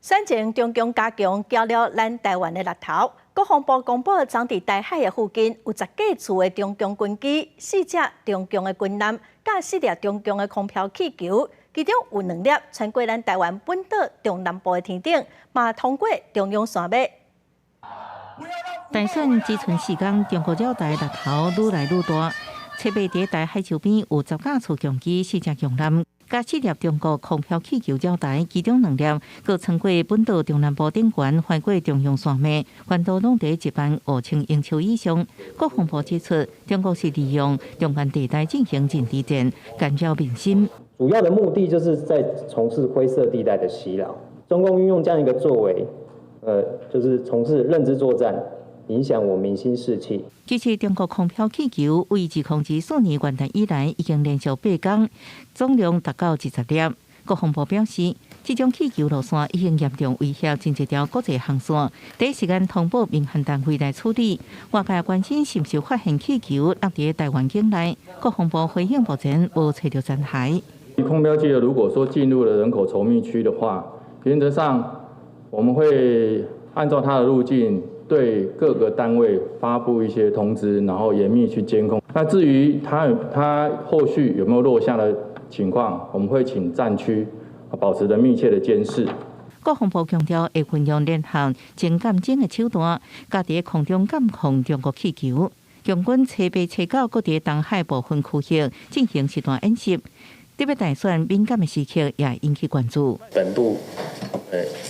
選前中共加強攪擾咱台灣的獵頭。國防部公布，昨佇台海的附近有10架次的中共軍機、四隻中共的軍艦，佮四粒中共的空飄氣球，其中有兩粒穿過咱台灣本島中南部的天頂，嘛通過中央山脈。大選只賰4工，中國繞台獵頭愈來愈大。初八佇台海周邊有10架次共機、四隻強艦，佮四粒中國空飄氣球繞台，其中兩粒閣穿過本島中南部頂懸，橫過中央山脈，懸度攏佇1萬5千英尺以上。國防部指出，中國是利用中間地帶進行認知戰，干擾民心。主要的目的就是在從事灰色地帶的襲擾。中共運用這樣一個作為，就是從事認知作戰，影響我民心士氣。其實中國空飄氣球為2024年元旦以來，已經連續8工，總量達到20粒。國防部表示，這種氣球路線已經嚴重威脅真濟條國際航線，第一時間通報民航單位來處理。外界關心是毋是發現氣球落佇台灣境內，國防部回應目前無揣著殘骸。空飄氣球如果說進入了人口稠密區的話，原則上我們會按照它的路徑，對各個單位發布一些通知，然後嚴密去監控。那至於它後續有沒有落下的情況，我們會請戰區保持著密切的監視。國防部強調，會運用聯合偵監偵的手段，佮佇空中監控中國氣球。共軍初八、初九閣佇東海部分區域進行實彈演習，特別大選敏感的時刻也引起關注。本部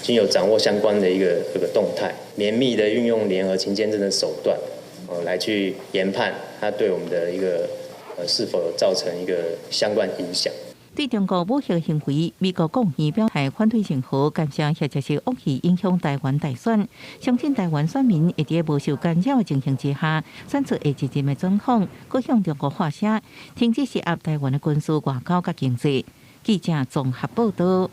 均有掌握相關的一個這個動態，綿密的運用聯合勤監偵的手段，來去研判它對我們的一個是否有造成一個相關影響。對中國武嚇行為，美國國會表態反對任何干涉或者是惡意影響台灣大選。相信台灣選民會佇無受干擾的情形之下，選出會繼任的總統，閣向中國發聲，停止施壓台灣的軍事、外交佮經濟。記者綜合報道。